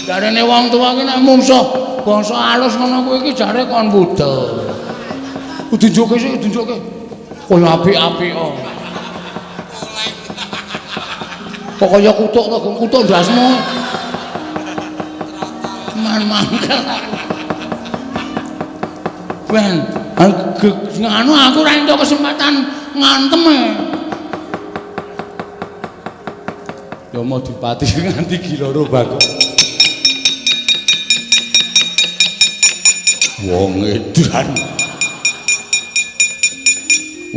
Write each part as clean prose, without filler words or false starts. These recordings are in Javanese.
Jarene wong tuwa ki nek mungsuh bangsa alus ngono kuwi iki jare kon budel. Diunjukke sik, diunjukke. Kaya apik-apik kok. Kok kaya kutuk to, kutuk ndasmu. Man mangkel aku. Ben, nganu aku ora entuk kesempatan ngantem e. Ya mau dipati nganti giloro Bagong. Wong edan.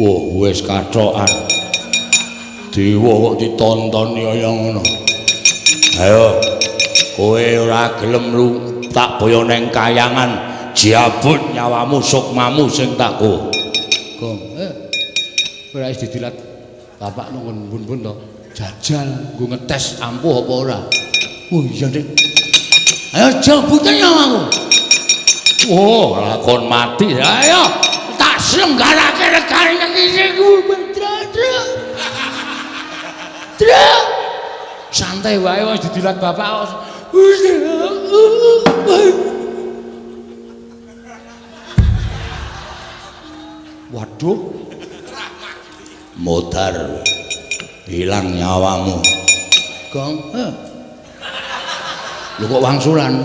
Wah, wis kathokan. Dewa kok ditontoni kaya ngono. Ayo, kowe ora gelem lu tak boyo neng kayangan, jabut nyawamu sukmamu sing tak go. Gong, ora wis didilat bapak nunggun bun-bun to. Jajal nggo ngetes ampuh apa ora. Oh iya, Dik. Ayo jabuten nyawaku. Oh, lakon mati. Ayo, tak selenggarake regane nang kene kuwi. Truk. Santai wae wis didilat bapak. Waduh. Modar. Hilang nyawamu. Gong. Lho kok wangsulan?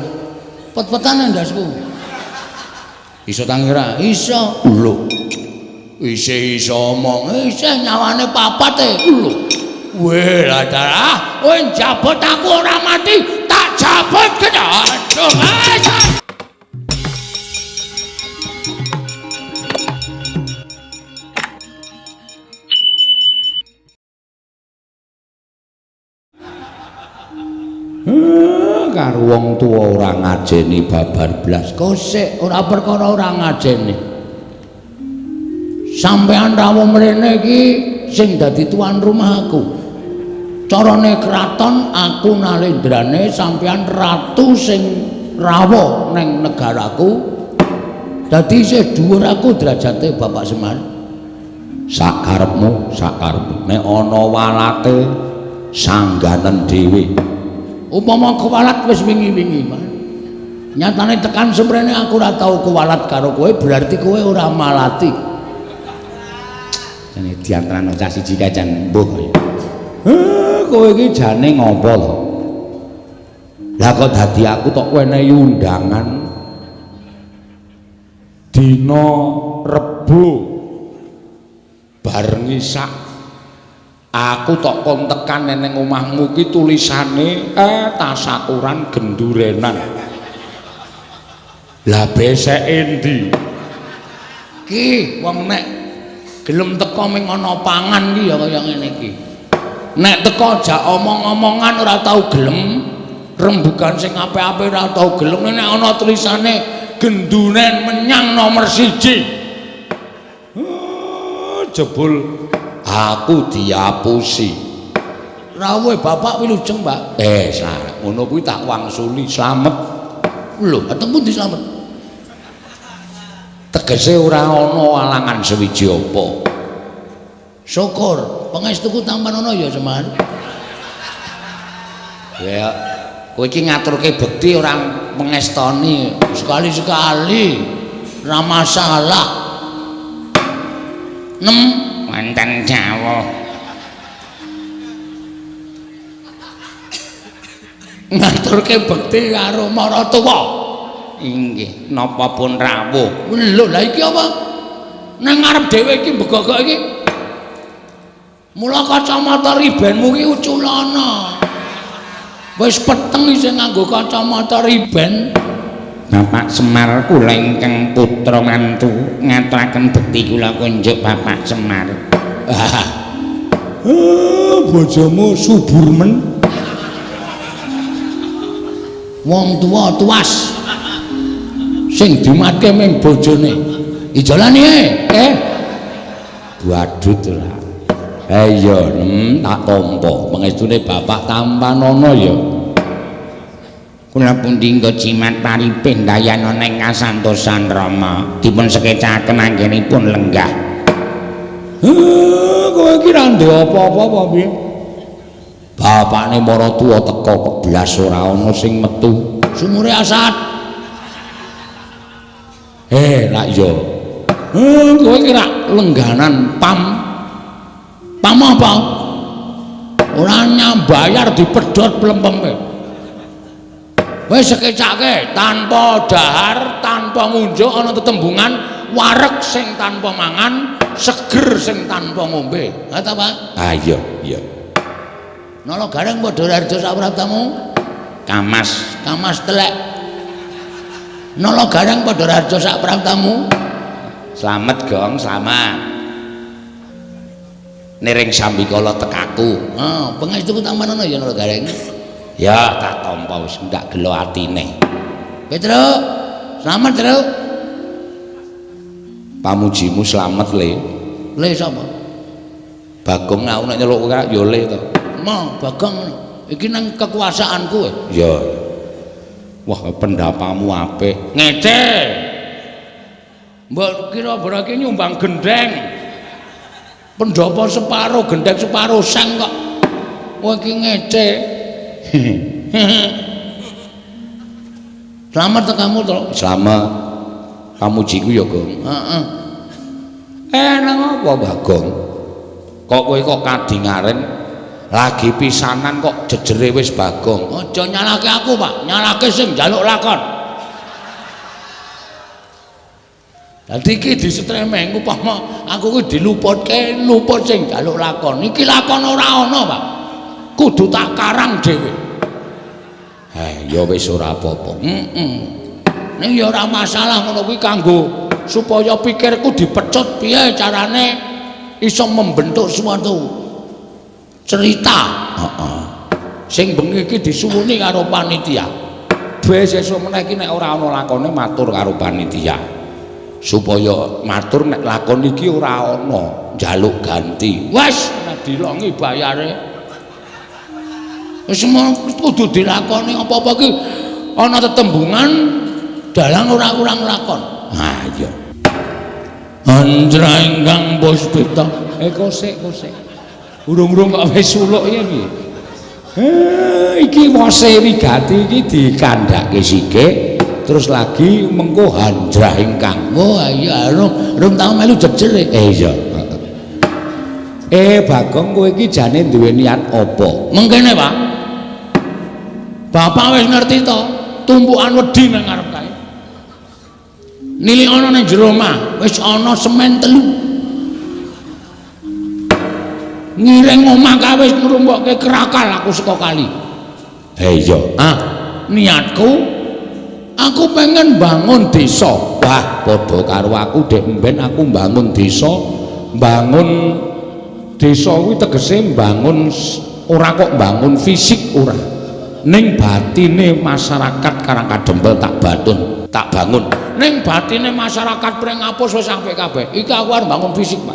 Pet-petan ndasku. Iso tangi ora? Iso. Lho. Isih iso omong. Isih nyawane papat e. Lho. Weh lah darah, kowe njabut aku ora mati, tak jabut kena. Aduh, aduh. Karo wong tuwa ora ngajeni babar blas. Kosek ora perkara ora ngajeni. Sampeyan rawuh mrene iki sing dadi tuan rumah aku. Carane kraton aku nalendrane sampeyan ratu sing rawuh neng negaraku. Dadi isih dhuwur aku derajate Bapak Semar. Sakarepmu, sakarepmu. Nek ana walate sangganen dhewe. Upama kewalat wis wingi-wingi, Mas. Nyatane tekan semrene aku ora tau kewalat karo kowe, berarti kowe ora malati. Jane diantarane cah siji kae jan mbuh. Kowe iki jane ngopo to? Lah kok dadi aku tok wenehi undangan dina Rebo bareng isak aku tok kon tekan neng omahmu ki tulisane tasakuran gendurenan. Lah beseke endi? Ki wong nek gelem teko ming ana pangan ki ya kaya ngene iki. Nek teko jak omong-omongan ora tau gelem, rembugan sing apik-apik ora tau gelem, nek ana tulisane genduren menyang nomor 1. Jebul aku diapusi. Rawuhe bapak wilujeng, Pak. Salah. Ngono kuwi tak wangsuli slamet. Lho, ketemu di slamet. Tegese ora ana alangan sewiji apa. Syukur, pangestuku tampan ana ya, Semar. Ya, kowe iki ngaturke bekti ora mengestoni. Sekali-sekali ora masalah. Nem wonten jawuh. Ngaturke bekti karo maratuwa. Inggih, napa pun rawuh. Lho, lha iki apa? Nang ngarep dhewe iki mbegogok iki. Mula kacamata ribenmu ki uculana. Wis peteng isih nganggo kacamata riben. Bapak Semar kula ingkang putra mantu ngaturaken bekti kula kunjuk Bapak Semar. Bojomu subur men. Wong tuwa tuas. Sing dimatke ming bojone. Ijolane Badut ora. Iya, tak tampa pangestune bapak tampanana ya. Kula pundi nggo jimat paripih ndayana ing kasantosan Rama dipun sekecaken anggenipun lenggah. Kowe iki ra ndek apa-apa apa piye? Bapakne maratuwa teka keblas ora ana sing metu. Sumure Asad. Rak yo. Kowe iki rak lengganan pam. Pam apa? Ora nyambayar dipedhot plempeme. Wis sekecake tanpa dahar, tanpa ngunjuk ana tetembungan wareg sing tanpa mangan, seger sing tanpa ngombe. Ha ta, Pak? Ah iya, iya. Nala Gareng padha harja sapraptamu? Kamas, kamas telek. Nala Gareng padha harja sapraptamu? Slamet, Gong, slamet. Niring sambikala tekaku. Ha, pangestuku tampanana ya Nala Gareng. Ya, tak tampa wis ndak gelo atine. Petruk, slamet, Truk. Pamujimu slamet, Le. Le sapa? Bagong aku nek nyeluk kowe ya Le to. Ma, Bagong ngono. Iki nang kekuasaanku kowe. Ya. Wah, pendapamu apik. Ngece. Mbok kira iki nyumbang gendheng. Pendhapa separo, gendheng separo seng kok. Kowe iki ngece. Slamet tekamu to? Slamet. Pamujiku ya, Gong. Heeh. Nang apa, Bagong? Kok kowe kok kadingaren lagi pisanan kok jejere wis Bagong. Aja nyalake aku, Pak. Nyalake sing njaluk lakon. Dadi iki disetremeng upama aku kuwi diluputke, luput sing njaluk lakon. Iki lakon ora ana, Pak. Kudu tak karang dhewe. Ya wis ora apa-apa. Heeh. Ning ya ora masalah ngono kuwi kanggo supaya pikirku dipecut piye carane iso membentuk suatu cerita. Heeh. Sing bengi iki disuwuni karo panitia. Wis sesuk meneh iki nek ora ana lakone matur karo panitia. Supaya matur nek lakon iki ora ana, njaluk ganti. Wis nek dilongi bayare. Wis kudu dilakoni apa-apa iki ana tetembungan dalang ora kurang lakon. Ha iya. Anjra ingkang puspita. Kosek kosek. Urung-urung kok wis suluk ya piye? Iki wose wigati iki dikandhake sithik terus lagi mengko hanjrah ingkang. Oh iya, rung tau melu jejer. Iya. Bagong kowe iki jane duwe niat apa? Mengkene, Pak. Bapak wis ngerti to, tumpukan wedi nang ngarep kae. Nilik ana nang jero omah, wis ana semen 3. Ngiring omah kae wis ngrumbokke krakal aku saka kali. Iya. Ah, niatku aku pengen bangun desa. Wah, padha karo aku dek mben aku bangun desa, bangun desa kuwi tegese bangun ora kok bangun fisik ora. Ning batine masyarakat Karang Kadempel tak batun, tak bangun. Ning batine masyarakat Pringapus wis apik kabeh. Iki aku arep bangun fisik, Pak.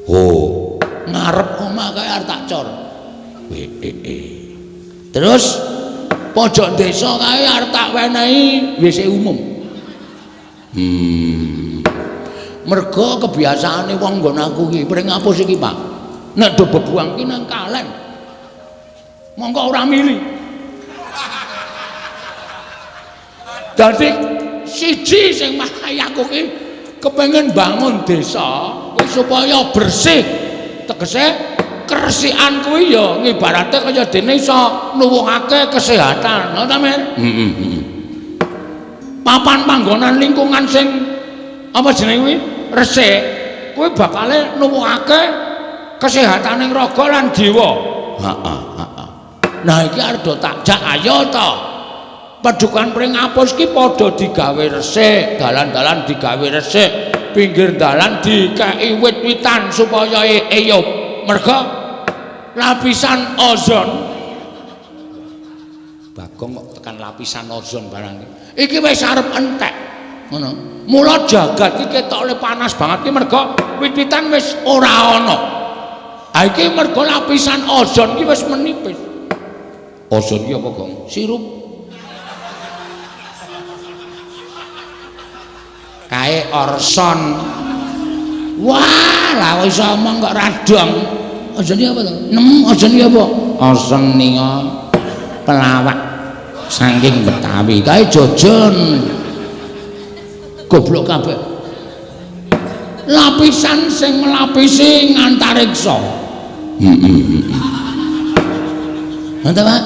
Oh, ngarep omah kae arep tak cor. Terus pojok desa kae arep tak wenehi WC umum. Mergo kebiasaane wong nggon aku iki Pringapus iki, Pak. Nek do bebuang ki nang kalen. Mongko ora mili. Dadi siji sing marai aku ki kepengin bangun desa kuwi supaya bersih. Tegese keresikan kuwi ya ngibarate kaya dene iso nuwuhake kesehatan, ngono ta, Men? Heeh. Papan panggonan lingkungan sing apa jenenge kuwi resik kuwi bakale nuwuhake kesehataning raga lan jiwa. Heeh, heeh. Nah iki arep do tak jak ayo to. Padukan Pringapus ki padha digawe resik, dalan-dalan digawe resik, pinggir dalan dikeki wit-witan supaya eyup. Merga lapisan ozon. Bagong kok tekan lapisan ozon barang iki. Iki wis arep entek. Ngono. Mula jagat iki ketokle panas banget ki merga wit-witan wis ora ana. Ha iki merga lapisan ozon ki wis menipis. Ozon ki apa, Gong? Sirup. Kae orson. Wah, lah iso omong kok radong. Ozon ki apa to? Nem, ozon ki apa? Ozon ninga pelawak. Saking Betawi kae jojon. Goblok kabeh. Lapisan sing melapisi ngantariksa. Heeh. Ngono ta, Pak?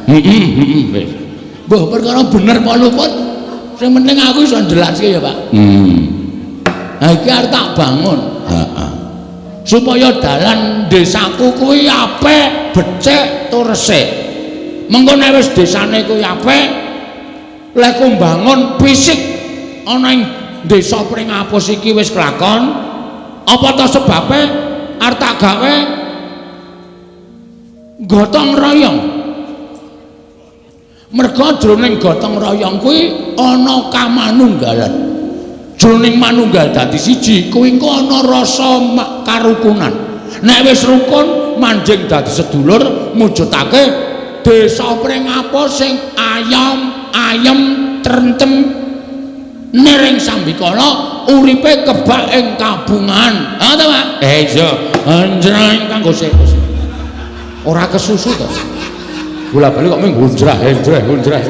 Heeh, wis. Mbah perkara bener apa luput, sing penting aku iso njelaske ya, Pak. Ha iki arep tak bangun. Heeh. Supaya dalan desaku kuwi apik, becik tur resik. Mengko nek wis desane kuwi apik, lek ku mbangun fisik ana ing desa Pringapus iki wis kelakon, apa ta sebabe arep tak gawe gotong royong. Merga jroning gotong royong kuwi ana kamanunggalan. Jroning manunggal dadi siji kuwi engko ana rasa karukunan. Nek wis rukun manjing dadi sedulur mujudake desa Pringapus sing ayam ayem trentem niring sambikala uripe kebak ing kabungan. Ha ta, Pak? Iya. Anjreng kanggo sik. Ora kesusu to. Bola-bali kok mung hunjrah henjreh hunjrah.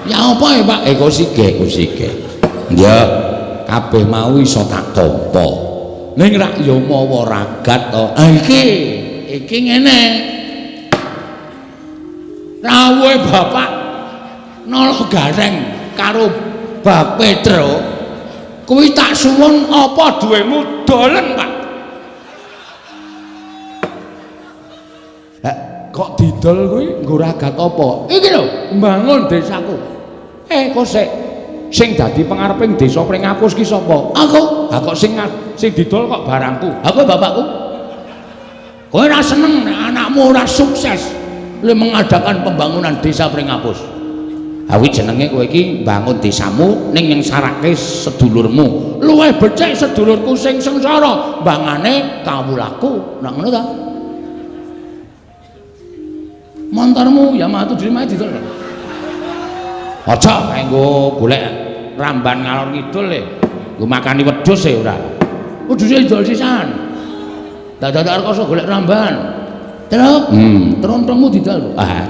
Ya apa ya, Pak? Kok sige, kok sige. Ya, kabeh mau iso tak tampa. Ning rak ya mawa ragat to. Ah iki, iki ngene. Rawuhe Bapak Nala Gareng karo Bab Petro kuwi tak suwun apa duwemu dolen, Pak. Kok didol kuwi nggo ragat apa? Iki lho, mbangun desaku. Kok sik sing dadi pengareping desa Pringapus ki sapa? Aku. Ha kok sing didol kok barangku. Aku bapakku. Kowe ora seneng nek anakmu ora sukses le mengadakan pembangunan desa Pringapus. Ha kuwi jenenge kowe iki mbangun desamu ning nyengsarake sedulurmu. Luwih becik sedulurku sing sengsara mbangane kawulaku. Nak ngono ta? Montormu Yamaha 75 didol. Aja kanggo golek ramban ngalor ngidul le. Nggo makani wedhus e ora. Wedhuse didol sisan. Dadak rekoso golek ramban. Terus, trontongmu didol. Ah,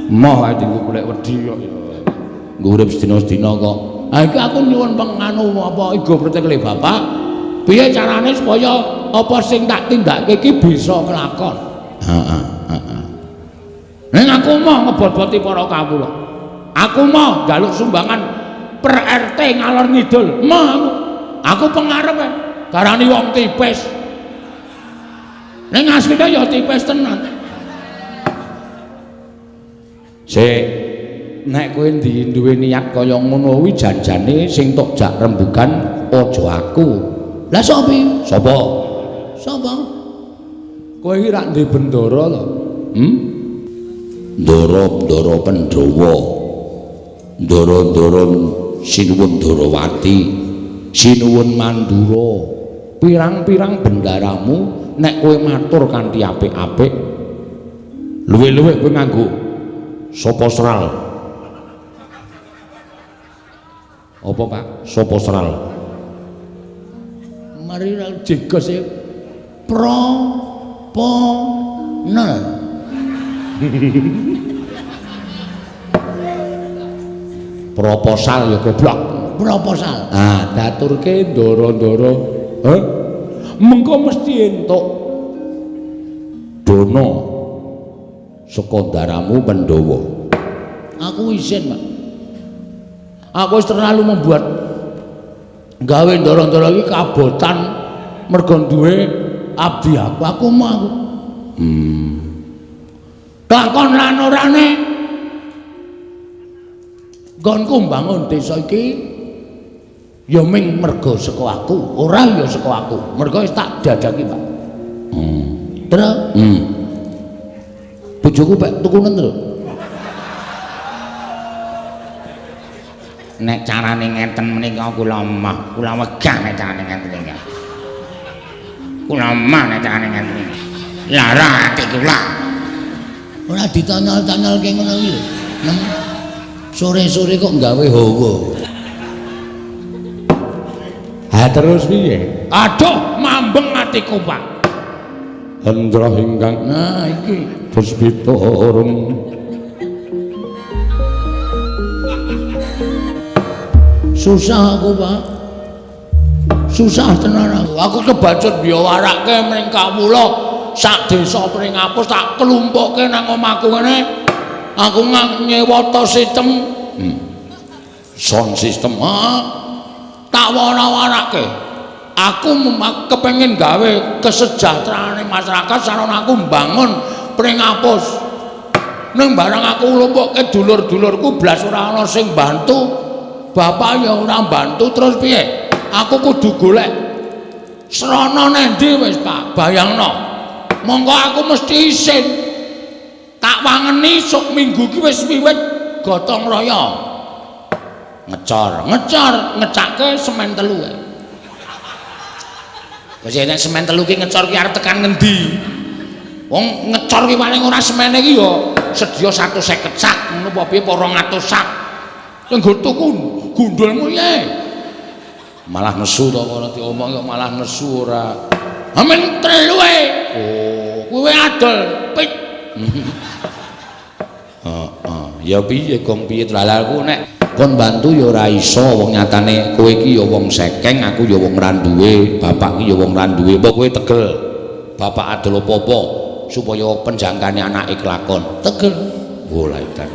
moh ae dienggo golek wedhi kok ya. Nggo urip sedina-sedina kok. Ha iki aku nyuwun penganu apa igo protekle Bapak. Piye carane supaya apa sing tak tindakake iki bisa kelakon? Heeh, heeh. Ning aku mau ngebot-boti para kawula. Aku mau njaluk sumbangan per RT ngalor ngidul. Mau aku. Aku pengarepe garani wong tipis. Ning asline ya tipis tenan. Sik, nek kowe duwe niat kaya ngono kuwi janjane sing tok jak rembugan aja aku. Lah sapa? Sapa? Sapa? Kowe iki rak ndek bendara to? Ndara-ndara Pandhawa, ndara-ndara Sinuwun Darawati, Sinuwun Mandura, pirang-pirang bendaramu nek kowe matur kanthi apik-apik, luwih-luwih kowe nganggo sapa sral. Apa, Pak? Sapa sral? Mari ra jegos e pro po nel. Proposal ya goblok. Proposal. Ah, daturke ndara-ndara. Heh. Mengko mesti entuk dana saka ndaramu Pandhawa. Aku isin, Pak. Aku wis terlalu membuat gawe ndara-ndara iki kabotan mergo duwe abdi aku. Aku mau. Lakon lan orane nggonku mbangun desa iki ya ming mergo saka aku, ora ya saka aku. Mergo wis tak dadaki, Pak. Terus bojoku pek tukunen terus. Nek carane ngeten menika kula mah, kula wegah nek carane ngeten iki. Kula mah nek carane ngeten iki. Lara ati kula. Ora ditanyol-tanyolke ngono iki lho. Sore-sore kok gawe hawa. Ha terus piye? Aduh, mambeng atiku, Pak. Hendra ingkang nah iki puspita arum Susah aku, Pak. Susah tenan aku. Aku kebacut biyawarake mring kawula sak desa Pringapus tak klumpukke nang omahku ngene. Aku nyewata sistem. Sound system. Heeh. Tak wara-warake. Aku kepengin gawe kesejahteraane masyarakat sarana aku mbangun Pringapus. Ning barang aku nglumpukke dulur-dulurku blas ora ana sing bantu. Bapak ya ora bantu terus piye? Aku kudu golek srana nendi wis Pak, bayangno. Monggo aku mesti isin. Tak wangeni sok minggu iki wis wiwit gotong royong. Ngecor, ngecor, ngecake semen telu. Wis nek semen telu ki ngecor ki arep tekan ngendi? Wong ngecor ki paling ora semene ki ya sedya 150 sak, ngono apa piye apa 200 sak. Nggo tuku gundulmu piye? Malah nesu to ora diomong kok malah nesu ora. Amen telu e. Oh, kowe adol pit. Heeh, ya piye gong piye lalalku nek kon bantu ya ora iso wong nyatane kowe iki ya wong sekeng, aku ya wong ra duwe, bapak iki ya wong ra duwe. Mbok kowe tegel. Bapak adol apa-apa supaya penjangkane anake kelakon. Tegel. Oh, lha edan.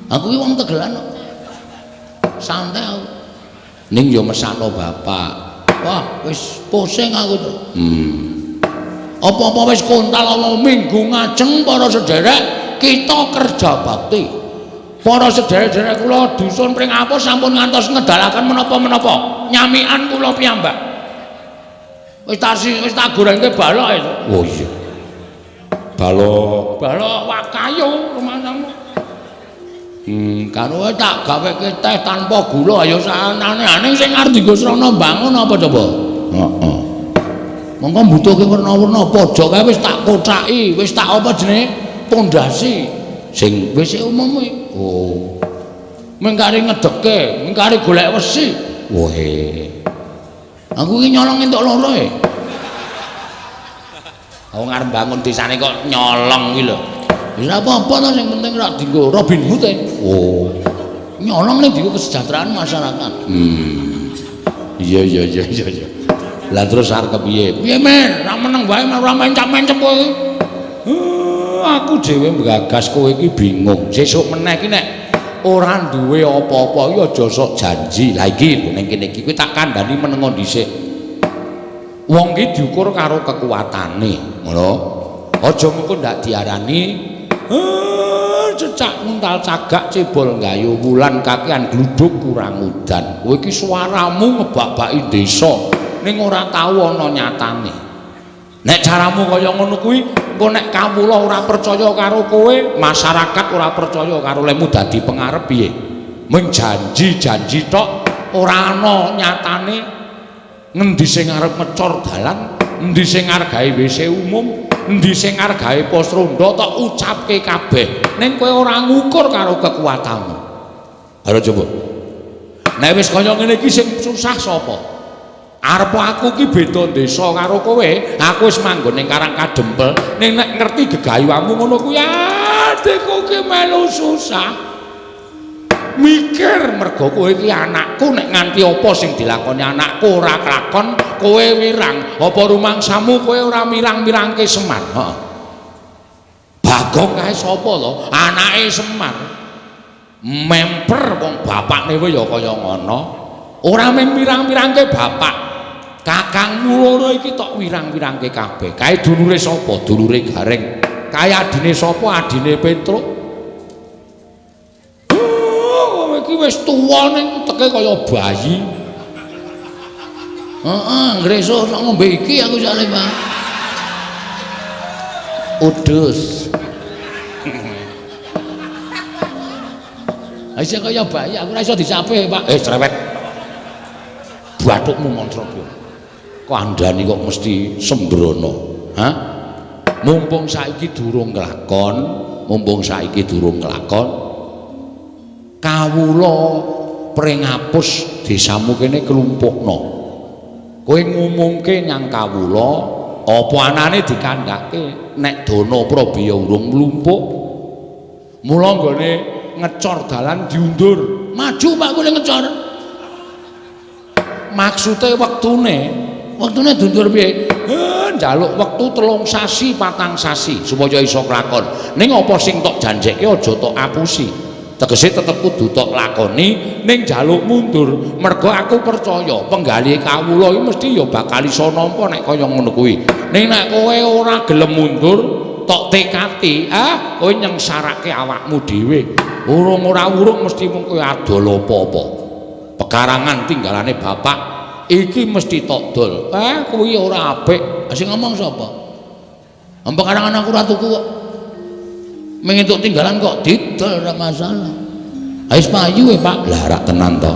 Aku iki wong tegelan kok. Santai aku. Ning ya mesakno bapak. Wah, wis pusing aku to. Apa-apa wis kontal apa minggu ngajeng para sederek kita kerja bakti. Para sederek-sederek kula dusun Pringapus sampun ngantos ngedalaken menapa-menapa. Nyamikan kula piyambak. Wis tak gorengke balok itu. Oh iya. Balok, balok wak kayu rumangsamu. Karo tak gaweke teh tanpa gula ayo sanane-ane sing arep dienggo srana mbangun apa coba? Heeh. Monggo mbutuhke werna-werna pojok kae wis tak kocaki, wis tak apa jenenge? Pondasi sing wis umum kuwi. Oh. Mengkari ngedeke, mengkari golek wesi. Wohe. Aku iki nyolong entuk loro e. Wong arep bangun desane kok nyolong kuwi lho. Wis apa-apa to sing penting rak dienggo Robin Hood e. Oh. Nyolong ning dienggo kesejahteraan masyarakat. Iya iya iya iya iya. Lah terus arep kepiye? Piye men? Ra meneng wae ora mencap-mencep kowe iki. Aku dhewe nggagas kowe iki bingung. Sesuk meneh iki nek ora duwe apa-apa iki aja sok janji. Lah iki lho ning kene iki kowe tak kandhani menengo dhisik. Wong iki diukur karo kekuatane, ngono. Aja mengko ndak diarani cecak nguntal cagak cebol gayu wulan kakean gluduk kurang udan. Kowe iki suaramu ngebak-baki desa ning ora tau ana nyatane. Nek caramu kaya ngono kuwi, engko nek kawula ora percaya karo kowe, masyarakat ora percaya karo lemu dadi pengarep piye? Mung janji-janji tok ora ana nyatane. Ngendi sing arep ngecor dalan, endi sing arep gawe WC umum, endi sing arep gawe pos ronda tok ucapke kabeh. Ning kowe ora ngukur karo kekuatanmu. Ayo coba. Nek wis kaya ngene iki sing susah sapa? Arep aku ki beda desa karo kowe, aku wis manggon ning Karang Kadempel, ning nek ngerti gegayuhamu ngono kuwi adikku ki melu susah. Mikir mergo kowe iki anakku, nek nganti apa sing dilakoni anakku ora kelakon, kowe wirang. Apa rumangsamu kowe ora mirang-mirangke Semar? Heeh. Bagong kae sapa to? Anake Semar. Memper wong bapakne wae ya kaya ngono. Ora mung mirang-mirangke bapak. Kakangmu loro iki tok wirang-wirangke kabeh. Kae dulure sapa? Dulure Gareng. Kae adine sapa? Adine Petruk. Iki wis tuwa ning teke kaya bayi. Heeh, ngresuk sok ngombe iki aku jale, Pak. Udus. Isih kaya bayi, aku ora iso dicape, Pak. Cerewet. Bathukmu montrok yo. Kandhani kok mesti sembrono. Hah? Mumpung saiki durung kelakon, mumpung saiki durung kelakon. Kawula Pringapus desamu kene klumpukno. Kowe ngumumke nyang kawula apa anane dikandhake nek dana prabeya urung mlumpuk. Mula nggone ngecor dalan diundur. Maju Pak kowe ngecor. Maksude wektune. Wektune diundur piye? Njaluk wektu 3 sasi, 4 sasi supaya iso kelakon. Ning apa sing tok janjekke aja tok apusi. Tegese tetep kudu tok lakoni ning njaluk mundur. Mergo aku percaya penggalih kawula iki mesti ya bakal iso nampa nek kaya ngono kuwi. Ning nek kowe ora gelem mundur, tok tekati, kowe nyengsarake awakmu dhewe. Urung ora urung mesti mung kowe adol apa-apa. Pekarangan tinggalane bapak iki mesti tok dol. Kuwi ora apik. Sing ngomong sapa? Pekarangan aku ora tuku kok. Mung entuk tinggalan kok didol ora masalah. Wis payu e, Pak. Lah rak tenan to.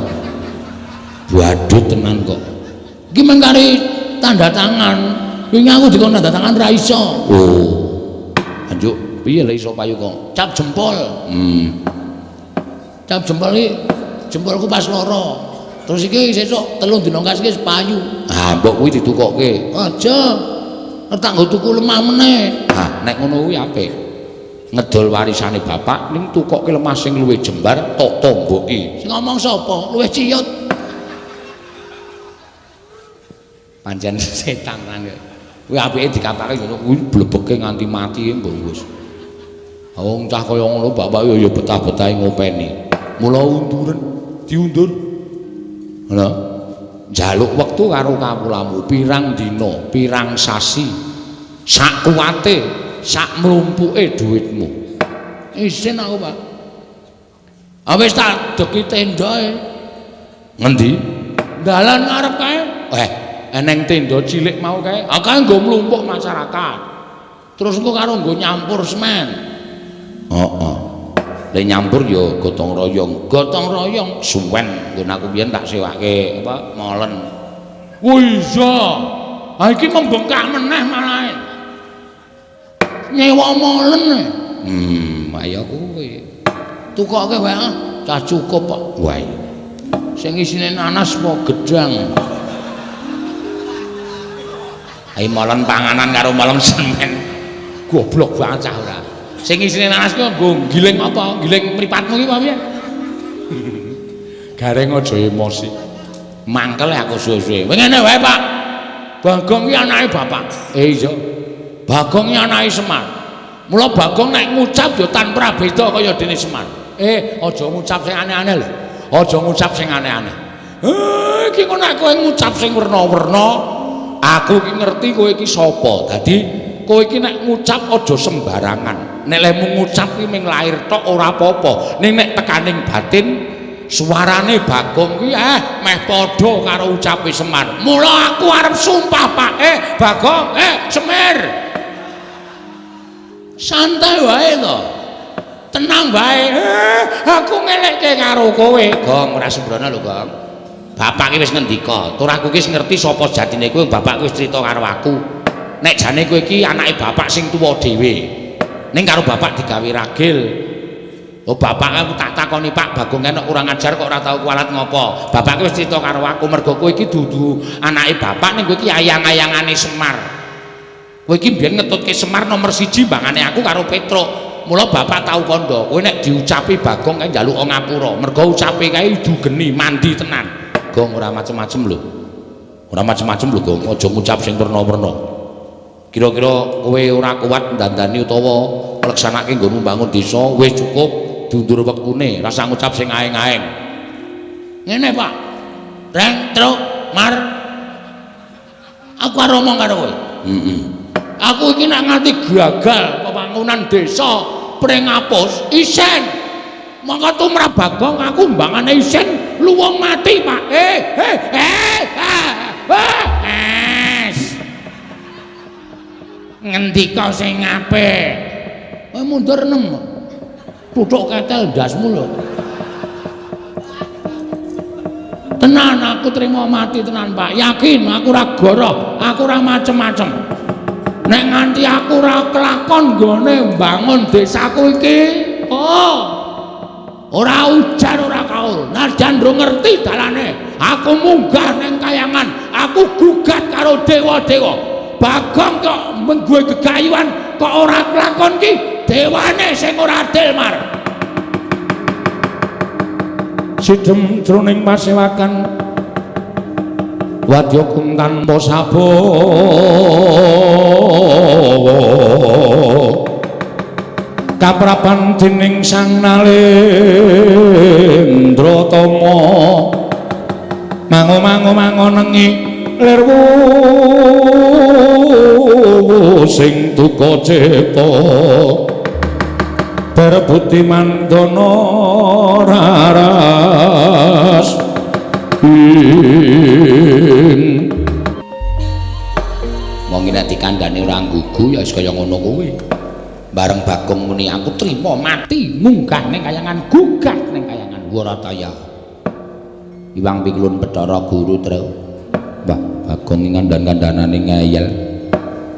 Badut tenan kok. Iki mung kari tanda tangan. Wingi aku dikon tanda tangan ra iso. Oh. Anjuk piye lek iso payu kok? Cap jempol. Cap jempol iki jempolku pas loro. Terus iki sesuk 3 dina kas iki payu. Ah, mbok kuwi ditukokke. Aja. Tak nggo tuku lemah meneh. Ah, nek ngono kuwi apik. Ngedol warisane bapak ning tukokke lemah sing luwih jembar tok tomboki. Sing ngomong sapa? Luwih ciyut. Pancen setan nang. Kuwi apike dikapake ngono kuwi blebeke nganti mati mbok wis. Wong cah kaya ngono bapak ya betah-betahe ngopeni. Mula unduren, diundur. Ngono. Njaluk wektu karo kawulamu pirang dina, pirang sasi. Sak kuwate, sak mlumpuke dhuwitmu. Isin aku, Pak. Ah wis tak deki tendae. Ngendi? Dalan ngarep kae. Eneng tenda cilik mau kae. Ah kae nggo mlumpuk masyarakat. Terus engko karo nggo nyampur semen. Heeh. Lek nyampur ya gotong royong. Gotong royong suwen nggon aku biyen tak sewake apa molen. Oh iya. Ha iki membengkak meneh malah. Nyewa molen. Ayo kuwi. Tukoke wae ah, cah cukup kok. Wah. Sing isine nanas apa gedang? Ayo molen panganan karo molen semen. Goblok banget cah ora. Sing isine nanas ku nggo giling apa? Giling mripatmu ki apa piye? Gareng aja emosi. Mangkel aku suwe-suwe. Ngene wae, Pak. Bagong ki anake bapak. Iya. Bagong ki anake Semar. Mula Bagong nek ngucap ya tanpa beda kaya dene Semar. Aja ngucap sing aneh-aneh lho. Aja ngucap sing aneh-aneh. Iki kok nek kowe ngucap sing werna-werna, aku ki ngerti kowe iki sapa. Dadi kowe iki nek ngucap aja sembarangan. Nek lehmu ngucap ki ming lahir tok ora apa-apa. Ning nek tekaning batin suarane Bagong kuwi meh padha karo ucape Semar. Mula aku arep sumpah, Pak. Bagong, Semir. Santai wae to. Tenang wae. Aku ngelekke karo kowe. Gong ora sembrono lho, Gong. Bapak ki wis ngendika, tur aku ki wis ngerti sapa jatine kowe, bapak wis crita karo aku. Nek jane kowe iki anake bapak sing tuwa dhewe. Ning karo bapak digawe ragil. Oh bapak aku tak takoni Pak Bagong enek kurang ajar kok ora tau kualat ngopo. Bapak wis crita karo aku mergo kowe iki dudu anake bapak ning kowe iki ayang-ayangane Semar. Kowe iki mbiyen ngetutke Semar nomor 1 mbangane aku karo Petruk. Mula bapak tau kandha, kowe nek diucapi Bagong kae njaluk ngapura. Mergo ucape kae idu geni mandi tenan. Gong ora macem-macem lho. Ora macem-macem lho Gong, aja ngucap sing werna-werna. Kira-kira kowe ora kuat ndandani utawa ngleksanake nggonmu mbangun desa wis cukup diundur wektune, rasa ngucap sing aeng-aeng. Ngene Pak. Reng truk mar. Aku arep omong karo kowe. Heeh. Aku iki nek nganti gagal pembangunan desa Pringapus isen. Mongko tumrap Bagong aku mbangane isen luwung mati, Pak. Ngendika sing apik. Kowe mundur 6. Tuthuk ketel ndasmu lho. Tenan aku trimo mati tenan, Pak. Yakin aku ora goroh, aku ora macem-macem. Nek nganti aku ora kelakon nggone mbangun desaku iki, oh. Ora ujar ora kaul. Najan ndro ngerti dalane, aku munggah nang kayangan, aku gugat karo dewa-dewa. Bagong kok menggue gegayuhan kok ora kelakon ki dewane sing ora adil mar. Sidem jroning pasewakan Wadya kung tanpa sabawa kaprapan dening Sang Nalendra Tama mango-mango mangonengi lirwu sing duka cipta berbudi mandana raras. Wong nek dikandhane ora nggugu ya wis kaya ngono kuwi. Bareng Bagong muni aku trima mati munggah ning kayangan gugat ning kayangan Warataya. Iwang Pikulun Bathara Guru Tru. Mbah Bagong ngandhan-kandhanane ngeyel.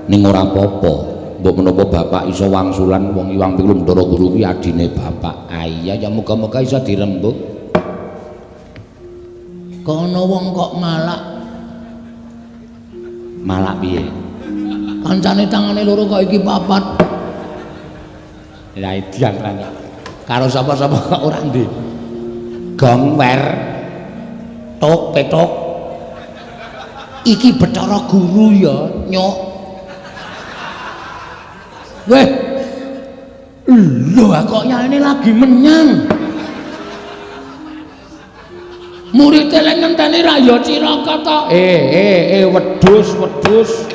Ning ora apa-apa. Mbok menapa bapak iso wangsulan wong Iwang Pikulun Bathara Guru kuwi adine bapak. Ah iya ya muga-muga iso dirembug. Kono wong kok malak. Malak piye? Kancane tangane loro kok iki papat. Lah edan kan. Karo sapa-sapa kok ora ndek. Gong wer tok petok. Iki Bathara Guru ya, nyok. Weh. Lho kok yaene lagi menyang. Murid lek ngenteni ra ya cilaka to. Wedhus wedhus.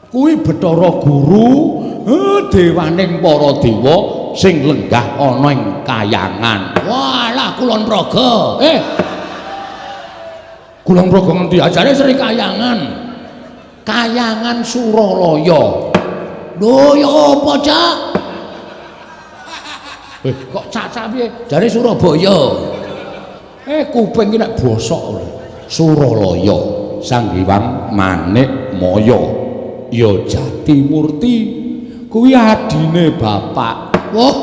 Kuwi Bathara Guru, dewaning para dewa sing lenggah ana ing kayangan. Walah Kulon Progo. Kulon Progo ngendi? Ajare Sri Kayangan. Kayangan Suralaya. Lho ya apa, Cak? Kok cacak piye? Jare Surabaya. Kuping iki nek bosok lho. Suralaya Sang Hyang Manik Maya ya Jatimurti kuwi adine bapak. Wah.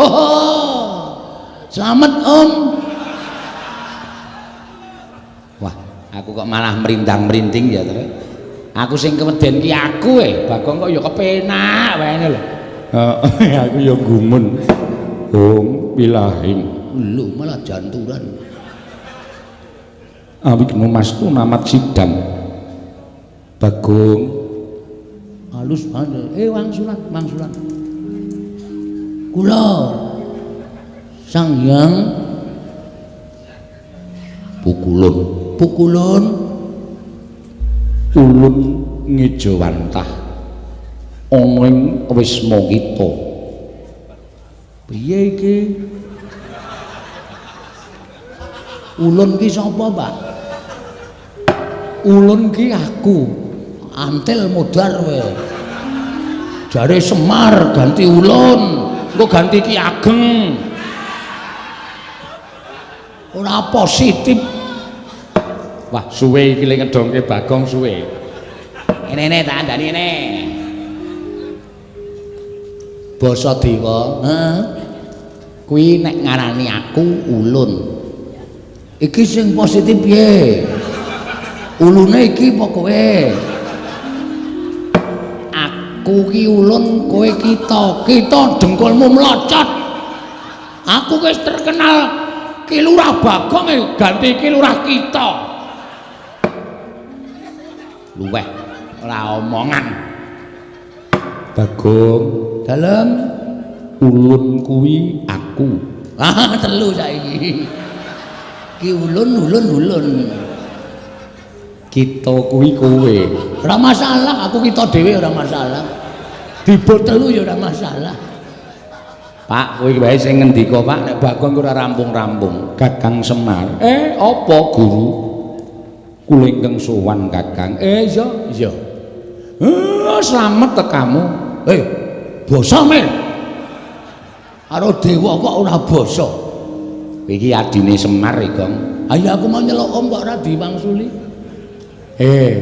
Slamet, Om. Wah, aku kok malah merindang-merinding ya, Tru. Aku sing keweden ki aku Bagong kok ya kepenak wae lho. Heeh, aku ya gumun. Om pilahing. Lho malah janturan. Awigna mastu namat sidang. Bagong halus banget. Wangsulan, wangsulan. Kula Sang Hyang Pukulun, Pukulun ulun ngejawantah ana ing wisma kita. Piye iki? Ulun ki sapa, Pak? Ulun ki aku. Antil modar kowe. Jare Semar ganti ulun, engko ganti Ki Ageng. Ora positif. Wah, suwe iki lek ngedongke Bagong suwe. Ngene tak andani ngene. Basa dewa, heeh. Kuwi nek ngarani aku ulun. Iki sing positif piye? Ulune iki apa kowe? Aku ki ulun, kowe kita. Kita dengkulmu mlocot. Aku wis terkenal Ki Lurah Bagong ganti Ki Lurah kita. Luweh ora omongan. Bagong dalem ulun kuwi aku. Ah, telu saiki. Ki ulun ulun ulun. Kita kuwi kowe. Ora masalah, aku kita dhewe ora masalah. Dibur telu ya ora masalah. Pak, kowe wae sing ngendika, Pak, nek Bagong ora rampung-rampung. Kakang Semar. Apa guru? Kula ingkang sowan Kakang. Iya, iya. Slamet tekamu. Basa men. Karo dewa kok ora basa. Iki adine Semar, Gong. Ayo aku mau nyeluk om kok ora diwangsuli.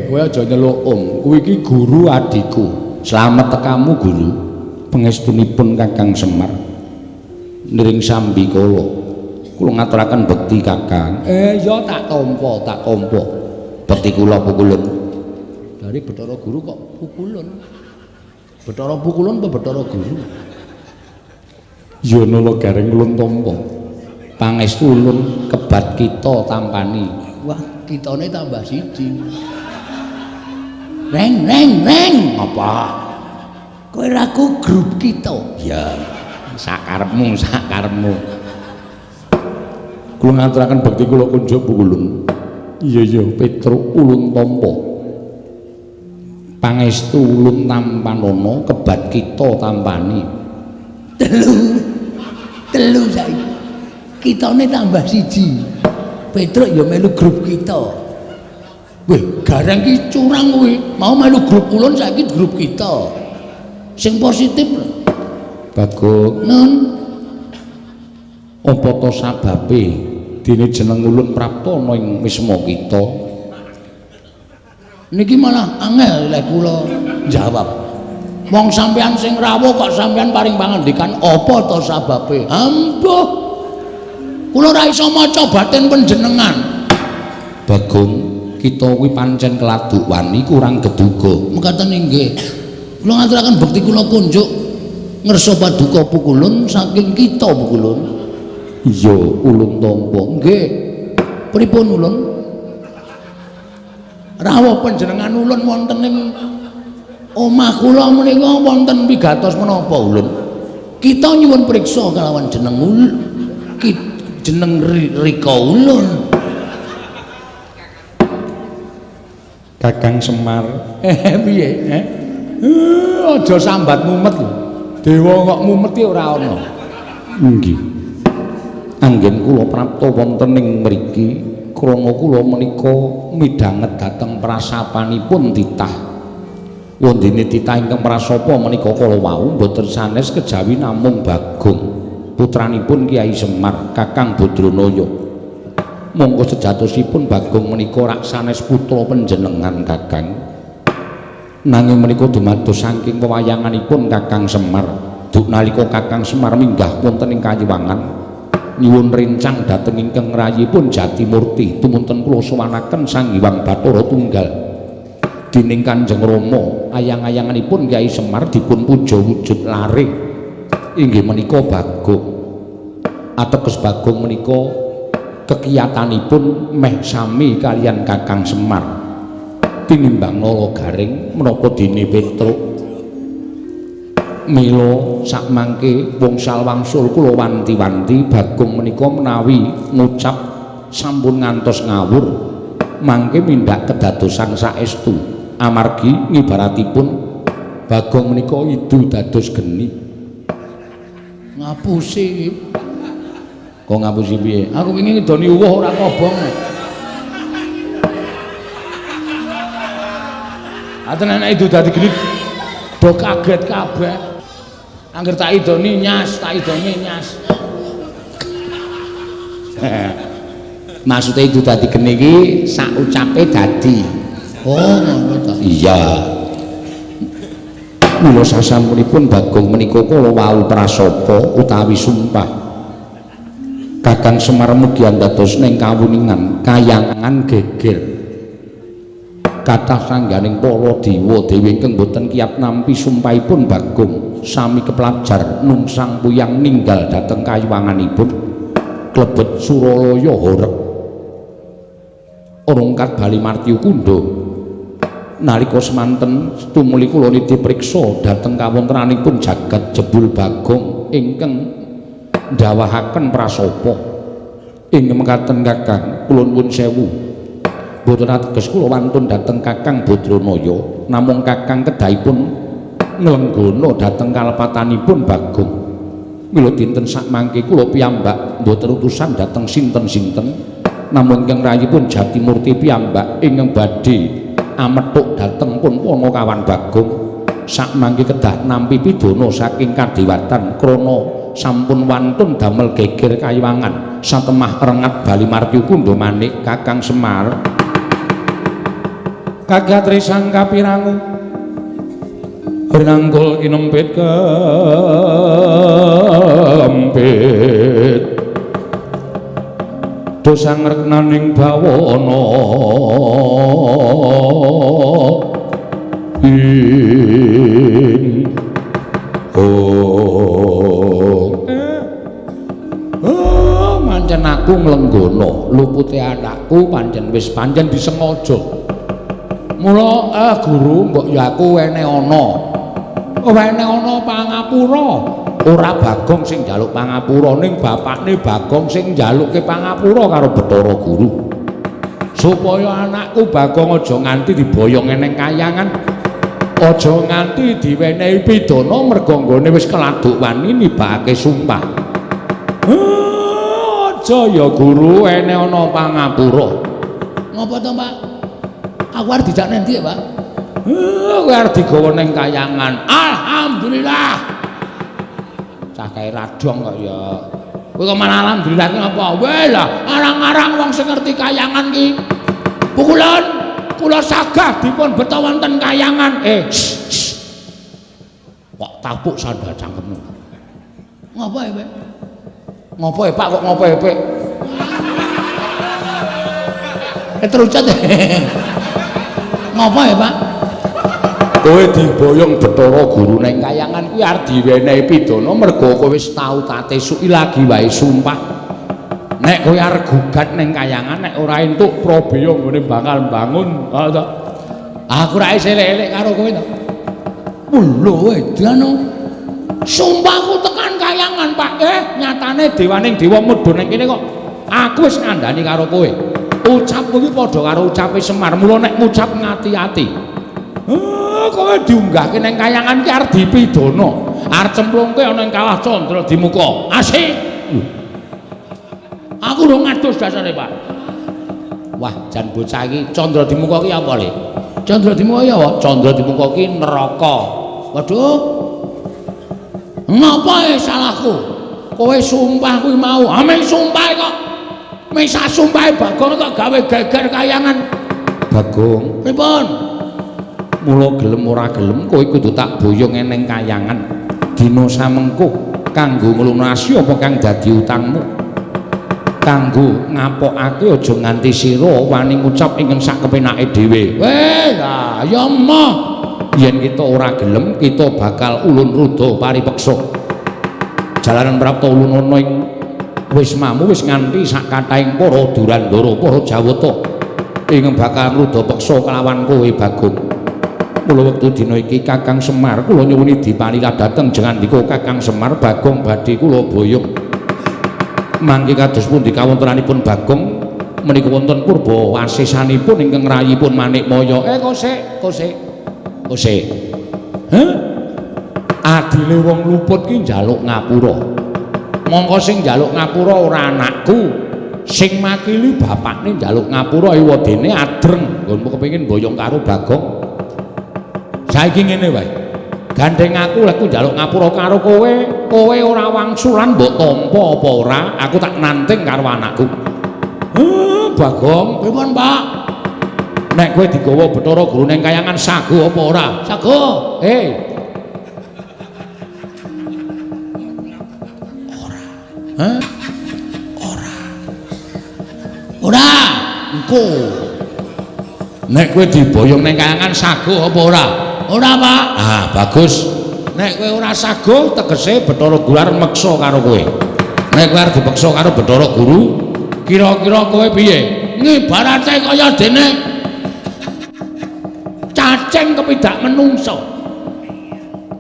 Kowe aja nyeluk om. Kowe iki guru adikku. Slamet tekamu guru. Pangestunipun Kakang Semar. Niring sambi kula. Kula ngaturaken bekti Kakang. Ya tak tampa, tak tampa. Bekti kula pukulun. Dari Bathara Guru kok pukulun. Bathara pukulun apa Bathara Guru? Ya nala gareng ulun tampa. Pangestu ulun kebat kita tampani. Wah, Kitane tambah siji. Reng reng reng. Apa? Kowe ra ku grup kita. Ya, sakarepmu, sakarepmu. Kula ngaturaken bekti kula kunjuk Pukulun. Iya iya, Petruk ulun tampa. Pangestu ulun tampanana kebat kita tampani. Telu. Telu saiki. Kitane tambah siji. Petruk ya melu grup kita. Weh, gareng ki curang kowe. Mau melu grup ulun saiki grup kita. Sing positif. Bagong. Nun. Apa to sababe dene jeneng ulun prapta ana ing wisma kita? Niki malah angel lek kula jawab. Wong sampean sing rawuh kok sampean paring pangandikan apa to sababe? Ambuh. Kula ora iso maca batin panjenengan. Bagong, kita kuwi pancen keladuk wani kurang geduga. Mekaten inggih. Kula ngaturaken bekti kula kunjuk ngersa paduka Pukulun saking kita Pukulun. Iya, ulun tampa. Nggih. Pripun ulun? Rawuh panjenengan ulun wonten ing omah kula menika wonten pigatos menapa ulun? Kita nyuwun priksa kalawan jeneng ulun. Jeneng Rika ulun. Kakang Semar. Piye? Aja sambat mumet lho. Dewa kok mumet ki ora ana. Nggih. Anggen kula prapta wonten ing mriki krana kula menika midhanget dhateng prasapanipun titah. Wondene titah ingkang prasapa menika kala wau mboten sanes kejawi namung Bagong, putranipun Kyai Semar, Kakang Badranaya. Monggo sejatosipun Bagong menika rak sanes putra panjenengan Kakang. Nanging menika dumados saking pewayanganipun Kakang Semar. Duk nalika Kakang Semar minggah wonten ing Kayiwangan nyuwun rencang dhateng ingkang rayipun Jatimurti tumunten kula sowanaken Sang Hyang Bathara Tunggal. Dening Kanjeng Rama ayang-ayanganipun Kyai Semar dipun puja wujud lare inggih menika Bagong. Ateges Bagong menika kekiyatanipun meh sami kalian Kakang Semar. Tinimbang nala garing menapa dene Petruk. Mila sakmangke wngsal wangsul kula wanti-wanti Bagong menika menawi ngucap sampun ngantos ngawur mangke mindhak kedadosan saestu amargi ngibaratipun Bagong menika idu dados geni. Ngapusi. Kok ngapusi piye? Aku wingi ngidoni uwuh ora kobong. Aten anak idu dadi geni do kaget kabeh. Angger tak idoni nyas, tak idoni nyas. Maksude idu dadi geni iki sak ucape dadi. Oh, ngono ta. Iya. Mila sasampunipun Bagong menika kala wau prasapa utawi sumpah. Kakang Semar mugi andados ning kawuningan kayangan geger. Kathah sangganing para dewa dewi ingkang boten kiyat nampi sumpahipun Bagong sami keplajar nungsang puyang ninggal dhateng kayuwanganipun klebet Suralaya horeg. Rungkat bali martyu kundha. Nalika semanten tumuli kula nitih priksa dhateng kawontenanipun jagat jebul Bagong ingkang ndawahaken prasapa. Ing mekaten Kakang kula nuwun sewu. Mboten ateges kula wantun dhateng Kakang Badranaya, namung Kakang kedahipun nglenggana dhateng kalepatanipun Bagong. Mila dinten sakmangke kula piyambak mboten utusan dhateng sinten-sinten, namung ingkang rayipun Jatimurti piyambak ingkang badhe amethuk dhateng pun Panakawan Bagong. Sakmangke kedah nampi pidana saking kadewatan krana sampun wantun damel geger kayiwangan satemah rengat bali martyu kundha manik Kakang Semar. Kagatrisang kapirangu rinangkul kinempit kempit dosang reknaning bawana ing oh. Oh, Pancen aku nglenggono, lupute anakku pancen wis pancen disengaja. Mula guru mbok ya aku wene ana. Wene ana pangapura. Ora Bagong sing njaluk pangapura, ning bapakne Bagong sing njalukke pangapura karo Bathara Guru. Supaya anakku Bagong aja nganti diboyong ning kayangan. Aja nganti diwenehi pidana merga nggone wis keladuk wani nibake sumpah. Aja ya guru ene ana pangapura. Ngapa to, Pak? Aku arep dijak nang ndi, Pak? Kowe arep digawa ning kayangan. Alhamdulillah. Cah kae radong kok ya. Kowe kok malah alhamdulillah ki ngapa? Weh lah, arang-arang wong sing ngerti kayangan ki. Pukulan kula sagah dipun beto wonten kayangan. Kok tapuk sandal cangkemmu. Ngapa ya, Pak? Ngopo ya, Pak kok ngopo ya, Pak? Terucat. Ngopo ya, Pak? Kowe diboyong Bathara Guru ning kayangan kuwi arep diwenehi pidana merga kowe wis tau tate suki lagi wae sumpah. Nek kowe arep gugat ning kayangan nek ora entuk prabeya nggone bakal mbangun. Ha to. Aku ra isih elek-elek karo kowe to. Lho edan. Sumpahku tekan kayangan, Pak. Nyatane dewaning dewa mudhun ning kene kok. Aku wis ngandani karo kowe. Ucapku iki padha karo ucape Semar. Mula nek ngucap ngati-ati. Kowe diunggahke ning kayangan ki arep dipidana. Arep cemplungke ana ing kawah Candra Dimuka. Asik. Aku urung ngadus dasare, Pak. Wah, jan bocah iki Candra Dimuka ki apa, Le? Candra Dimuka ya apa? Candra Dimuka ki neraka. Waduh. Ngapa salahku? Kowe sumpah kuwi mau. Ha meng sumpah kok. Meng sak sumpahe Bagong kok gawe geger kayangan. Bagong, pripun? Mula gelem ora gelem kowe kudu tak boyong ning kayangan. Dina samengko kanggo nglunasi apa kang dadi utangmu. Kanggo ngapokake aja nganti sira wani ngucap ingkang sak kepenake dhewe. Weh, lah ya emoh. Yen kita ora gelem kita bakal ulun ruda paripeksa. Jalaran prapta ulun ana ing wismamu wis nganti sak kathahing para Durandara, para Jawata ingkang bakal ngruda peksa kelawan kowe Bagong. Mula wektu dina iki Kakang Semar kula nyuwuni dipalila dhateng jengandika Kakang Semar Bagong badhe kula boyong. Mangke kados pundi kawontenanipun Bagong menika wonten purba wasesanipun ingkang rayipun Manikmaya. Kosek, kosek. Kosek. Heh? Adile wong luput ki njaluk ngapura. Mongko sing njaluk ngapura ora anakku, sing makili bapakne njaluk ngapura ewadene adreng nggonmu kepengin boyong karo Bagong. Saiki ngene wae. Gandeng aku lek njaluk ngapura karo kowe, kowe ora wangsulan mbok tampa apa ora, aku tak nanting karo anakku. Bagong, pripun, Pak? Nek kowe digawa Bathara Guru ning kayangan sago apa ora? Sago. Ora. Hah? Ora. Ora. Engko. Nek kowe diboyong ning kayangan sago apa ora? Ora, Pak. Ah, bagus. Nek kowe ora sago tegese Bathara Guru arep meksa karo kowe. Nek kowe arep dipeksa karo Bathara Guru, kira-kira kowe piye? Ngibarate kaya dene cacing kepidak menungso.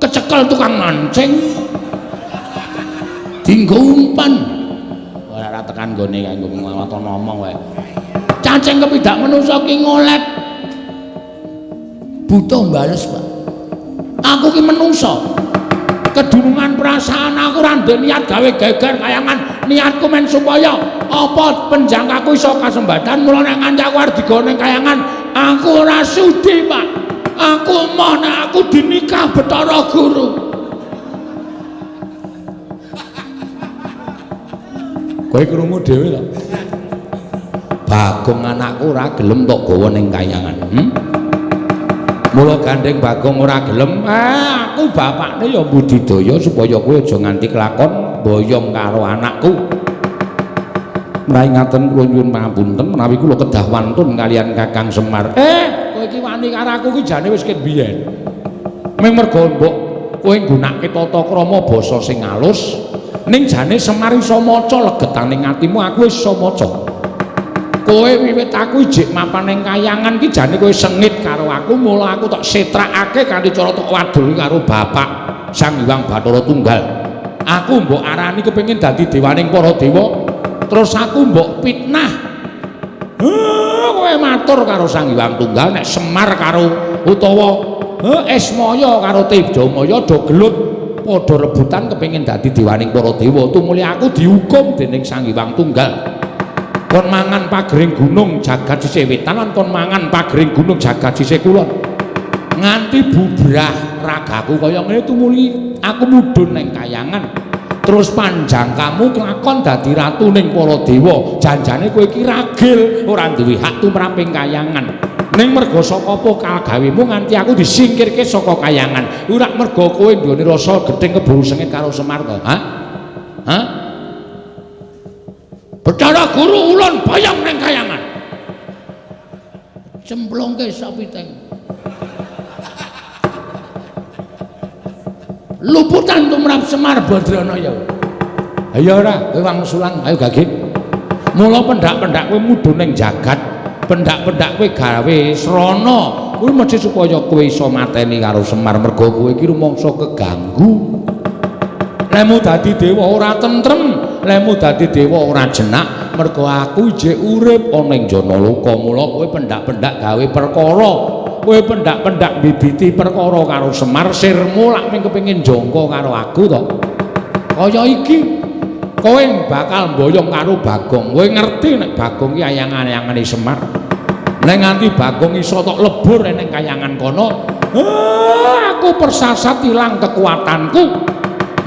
Kecekel tukang mancing. Dinggo umpan. Ora tekan nggone kanggo waton ngomong wae. Cacing kepidak menungso ki ngolet. Buta mbales, Pak. Aku ki menungso. Kedunungan perasaan aku ora ndek niat gawe geger kayangan. Niatku men supaya apa penjangkaku iso kasembatan. Mula nek nganti aku arep digawa ning kayangan, aku ora sudi, Pak. Aku emoh nek aku dinikah Bathara Guru. Kowe krungu dhewe to? Bagong anakku ora gelem tok gawa ning kayangan. Mula gandeng Bagong ora gelem, aku bapakne ya budidaya supaya kowe aja nganti kelakon boyong karo anakku. Menawi ngaten kula nyuwun pangapunten menawi kula kedah wantun kalian Kakang Semar. Kowe iki wani karo aku iki jane wis ket biyen. Ming merga mbok kowe nggunakake tata krama basa sing alus, Ning jane Semar iso maca legetane atimu, aku iso maca. Kowe wiwit aku ijik mapan ning kayangan ki jane kowe sengit karo aku, mula aku tok setrakake kanthi cara tok wadul karo bapak Sang Hyang Bathara Tunggal. Aku mbok arani kepengin dadi dewaning para dewa, terus aku mbok fitnah. Kowe matur karo Sang Hyang Tunggal nek Semar karo utawa Ismaya karo Tejamaya do gelut padha rebutan kepengin dadi dewaning para dewa. Tumuli aku dihukum dening Sang Hyang Tunggal. Kon mangan pagering gunung jagat sisih wetan lan kon mangan pagering gunung jagat sisih kulon. Nganti bubrah ragaku kaya ngene tumuli aku mudhun ning kayangan. Terus panjang kamu kelakon dadi ratu ning para dewa. Janjane kowe iki ragil ora duwe hak tumrap ing kayangan. Ning merga saka apa kalgawemu nganti aku disingkirke saka kayangan. Ora merga kowe nduweni rasa gething keburu sengit karo Semar to? Hah? Hah? Bathara Guru ulun bayang ning kayangan. Cemplungke sapiteng. Luputan tumrap Semar Badranaya. Ayo ora, kowe wangsulan, ayo gagik. Mula pendak-pendak kowe mudhun ning jagat, pendak-pendak kowe gawe srana, kuwi mesti supaya kowe iso mateni karo Semar merga kowe iki rumangsa keganggu. Lemu dadi dewa ora tentrem, lemu dadi dewa ora jenak, merga aku ijik urip ana ing Janaloka. Mula kowe pendak-pendak gawe perkara, kowe pendak-pendak mbibiti perkara karo Semar, sirmu lak mung kepengin jangka karo aku to. Kaya iki kowe bakal mboyong karo Bagong. Kowe ngerti nek Bagong ki ayang-ayangane Semar. Nek nganti Bagong iso tok lebur ning kayangan kono, aku persasat ilang kekuatanku.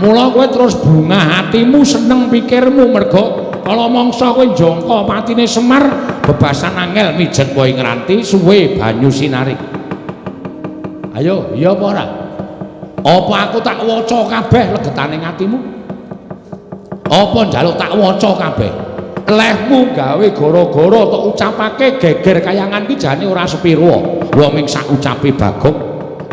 Mula kowe terus bungah hatimu, seneng pikirmu merga kala mangsa kowe njangka patine Semar, bebasan angel mijet wae ngranti suwe banyu sinari. Ayo, iya apa ora? Apa aku tak waca kabeh legetane atimu? Apa njaluk tak waca kabeh? Lehmu gawe gara-gara tok ucapake geger kayangan ki jane ora sepiro. Wa ming sak ucape Bagong.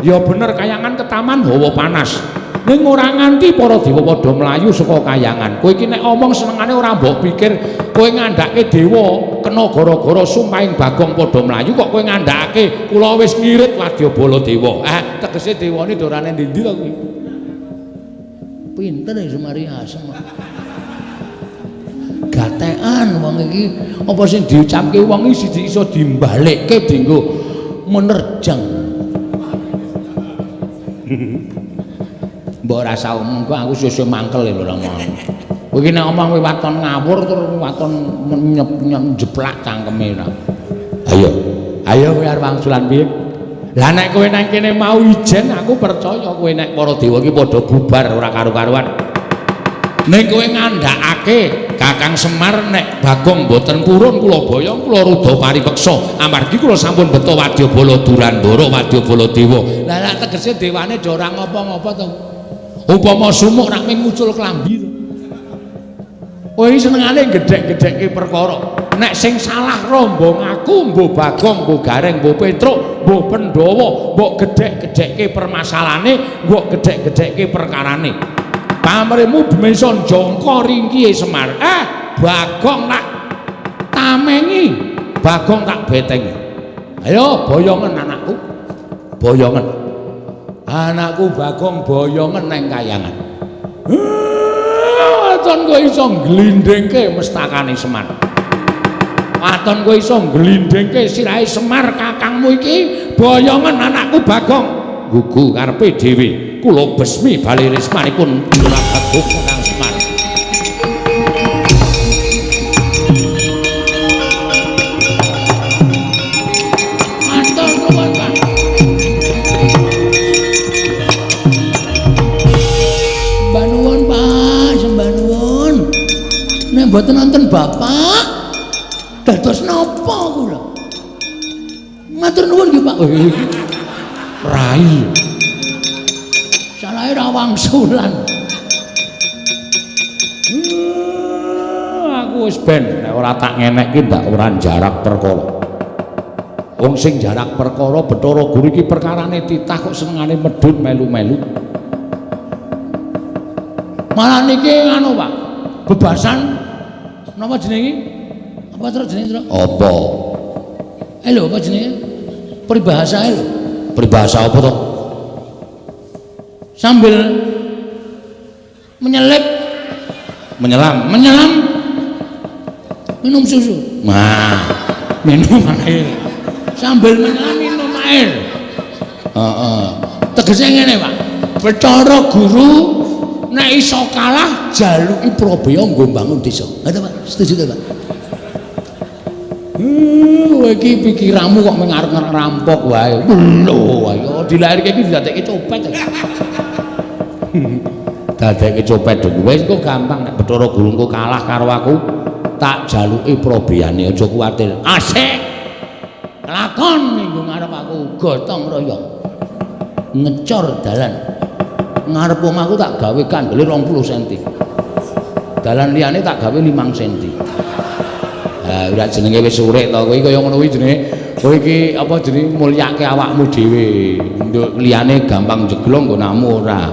Ya bener kayangan ketaman hawa panas. Ning ora nganti para dewa padha mlayu saka kayangan. Kowe iki nek omong senengane ora mbok pikir, kowe ngandhake dewa kena gara-gara sumpahing Bagong padha mlayu kok kowe ngandhakake kula wis ngirit wadyabala dewa. Tegese dewane dorane ndi-ndi to kuwi? Pinter ya Semari Asem. Gatekan wong iki apa sing diucapke wong iki siji iso dimbalekke dienggo menerjang. Mbok ora usah omong kok aku sesuk mangkel lho omong. Kowe iki nek omong kowe waton ngawur terus waton nyeplak cangkeme ora. Ayo. Ayo kowe arep wangsulan piye? Lah nek kowe nang kene mau ijen aku percaya kowe nek para dewa iki padha bubar ora karu-karuan. Ning kowe ngandhakake Kakang Semar nek Bagong mboten purun kula boyong kula rudha paripeksa amargi kula sampun beto wadyabala Durandara wadyabala dewa. Lah lak tegese dewane do ora ngopo-ngopo to. Upama sumuk rak mung mucul klambi to. Kowe iki senengane gedhek-gedhekke perkara. Nek sing salah rombong aku, mbuh Bagong, mbuh Gareng, mbuh Petruk, mbuh Pandhawa, mbok gedhek-gedhekke permasalahane, mbok gedhek-gedhekke perkarane. Pamrihmu iso njangka ringkihe Semar. Bagong tak tamengi, Bagong tak betengi. Ayo boyongen anakku. Boyongen. Anakku Bagong boyongen nang kayangan. Waton kowe iso ngglindhingke mestakane Semar. Waton kowe iso ngglindhingke sirahe Semar kakangmu iki, boyongen anakku Bagong. Gugu karepe dhewe. Kula besmi bali rismanipun Bagong Kakang Semar. Matur nuwun, Pak. Sembah nuwun, Pak, sembah nuwun. Nek mboten nonton Bapak, dados napa kula? Matur nuwun nggih, Pak. Rai. Salahe ra wangsulan. Aku wis ben nek ora tak ngenekke ndak ora jarak perkara. Wong sing jarak perkara Bathara Guru iki perkarane titah kok senengane medhun melu-melu. Malah niki anu, Pak. Bebasan napa jenenge? Apa terus jenenge, Tru? Apa? Lho, apa jenenge? Peribahasa lho. Peribahasa apa to? Sambil menyelip, menyelam, menyelam minum susu. Nah, minum air. Sambil menyelam minum air. Heeh. Tegese ngene, Pak. Bathara Guru nek iso kalah jaluki Prabeya nggo mbangun desa. Ngoten, Pak. Setuju ta, Pak? Kowe iki pikiranmu kok mung arep ngerampok wae. Lho, ayo dilairke iki didadekke copet. Dadekke copet dong. Wis kok gampang nek Bathara Guru engko kalah karo aku, tak jaluki prabeyane, aja kuwatir. Asik. Lakon minggu ngarep aku gotong royong. Ngecor dalan. Ngarep omahku tak gawe kandele 20 cm. Dalan liyane tak gawe 5 cm. Ha, ora jenenge wis urip to kowe kaya ngono kuwi jenenge. Kowe iki apa jenenge mulyake awakmu dhewe. Nduk liyane gampang jeglong nggonamu ora.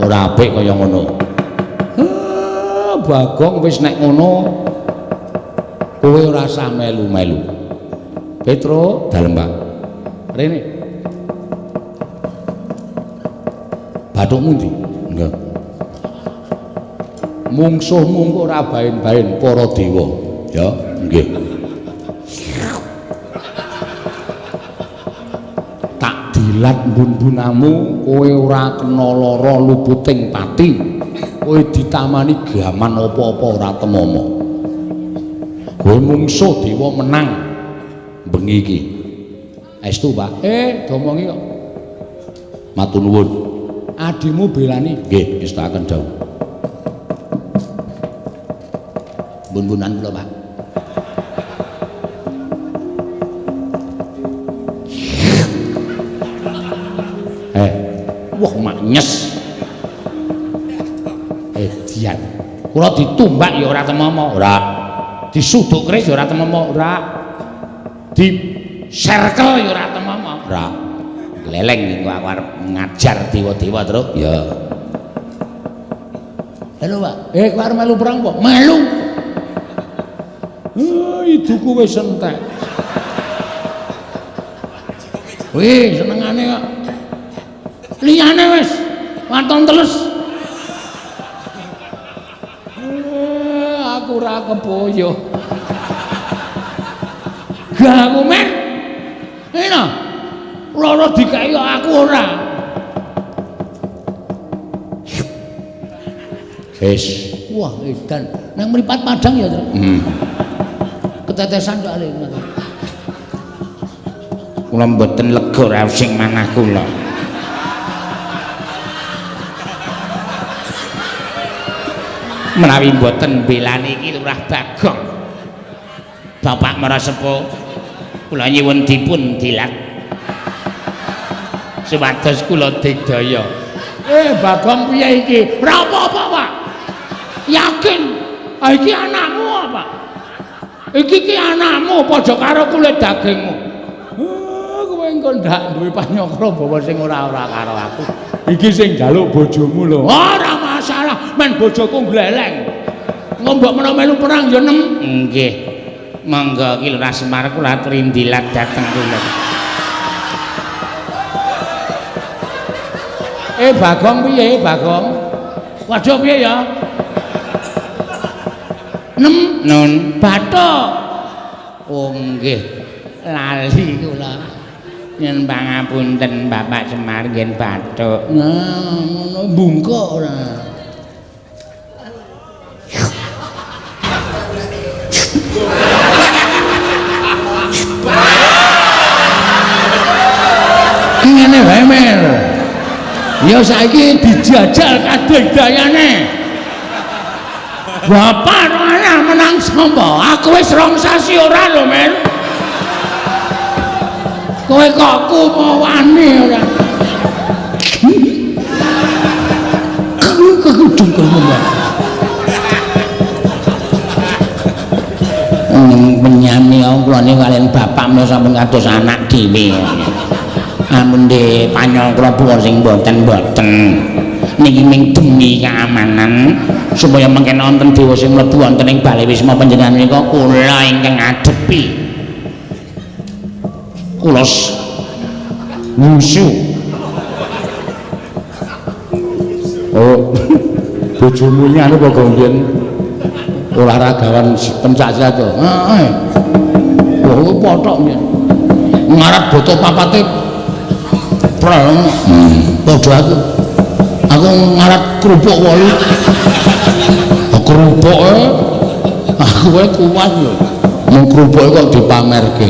Ora apik kaya ngono. Bagong wis nek ngono kowe ora usah melu-melu. Petro, dalem Pak. Rene. Bathukmu ndi? Nggih. Mungsuhmu engko ora baen-baen para dewa. Ya, nggih. Tak dilat mbun-mbunamu, kowe ora kena lara luputing pati. Kowe ditamani gaman apa-apa ora temama. Kowe mungsuh dewa menang bengi iki. Estu, Pak. Domongi kok. Matur nuwun. Adimu belani. Nggih, ngestakaken dawuh. Mbun-mbunan kula, Pak. Wah maknyes. Edian. Kula ditumbak ya ora temama, ora. Disuduk keris ya ora temama, ora. Di serkel ya ora temama, ora. Gleleng engko aku arep ngajar dewa-dewa, Truk. Ya. Halo, Pak. Kowe arep melu perang apa? Melu. Iduku wis entek. Wih, senengane kok. Liyane wis waton teles. Aku ora kepoyo. Gak aku men. Ngene. Loro dikeki aku ora. Wis. Wah, edan. Nang mripat padang ya, Tru. Ketetesan soalé ngono. Kula mboten lega raos sing manah kula. Menawi mboten belani iki Lurah Bagong. Bapak Marasepuh kula nyuwun dipun dilat supados kula digdaya. Bagong piye iki? Ora apa-apa, Pak. Yakin. Ah iki anakmu apa? Iki ki anakmu padha karo kulit dagingmu. Kowe engko ndak duwe panyokra bawa sing ora-ora karo aku. Iki sing njaluk bojomu lho. Ora masalah, men bojoku gleleng. Engko mbok menawa melu perang ya nem. Nggih. Monggo ki Lurah Semar kula aturi ndilat dhateng kula. Bagong piye, Bagong? Waduh piye ya? Nem nun bathuk. Oh nggih. Lali kula. Nyuwun pangapunten Bapak Semar nggih bathuk. Nah, ngono bungkuk ora. Ngene wae, Mer. Ya saiki dijajal kabeh dayane. Bapak ora menang sapa? Aku wis rong sasi ora lho, Mer. Kowe kok kumawani ora? Kekudung kulmu. Menyami kula niku kaliyan bapak menika sampun kados anak dhewe. Amun de panyokra punika sing mboten-mboten. Niki ming demi keamanan supaya mengke wonten dewa sing mlebu wonten ing bale wisma panjenengan menika kula ingkang ngadepi. Kula musuh. Oh, bojomu iki anu apa mbiyen olahragawan pencak silat to? Heeh. Wah, kuwi pothok mbiyen. Ngarat boto papate prel. Padha aku. Aku ngarat kerupuk 8. Kerupuke aku wae kuat lho. Mung kerupuke kok dipamerke.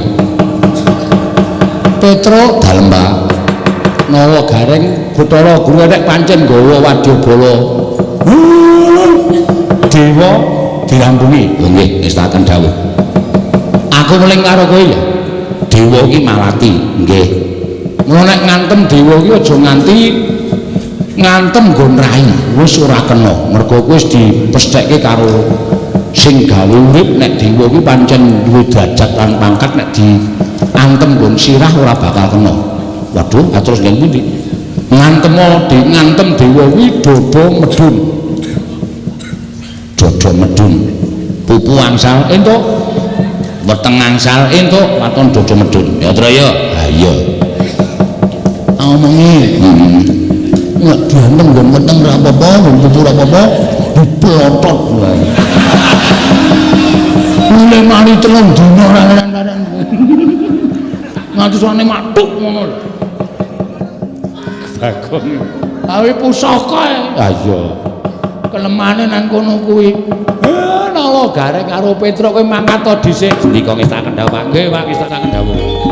Petro dalem, Pak. Nawa Gareng Bathara Guru nek pancen nggawa wadyabala. Dewa dirampungi. Lho nggih, ngestaken dawuh. Aku meling karo kowe ya. Dewa iki malati, nggih. Mula nek ngantem dewa iki aja nganti ngantem nggon rai, wis ora kena. Mergo kuwi wis dipesthekke karo sing gawe urip nek dewa iki pancen duwe derajat lan pangkat nek diantem nggon sirah ora bakal kena. Waduh, terus ngen pundi? Ngantem ngantem dewa kuwi dodo medhun. Dodo medhun. Pupu angsal entuk, weteng angsal entuk, waton dodo medhun. Ya Traya, ha iya. Omongi. Nek diantem nggon weteng ora apa-apa, nggon pupu ora apa-apa, diplotot wae. Mulai mari telung dina ora larang-larang. Nganti suwane matuk ngono lho. Bagong. Awe pusaka. Ha iya. Kelemane nang kono kuwi. Nawa Gareng karo Petruk kowe mangkat to dhisik. Sendika ngestaken dawuh, Pak. Nggih, Pak, ngestaken dawuh.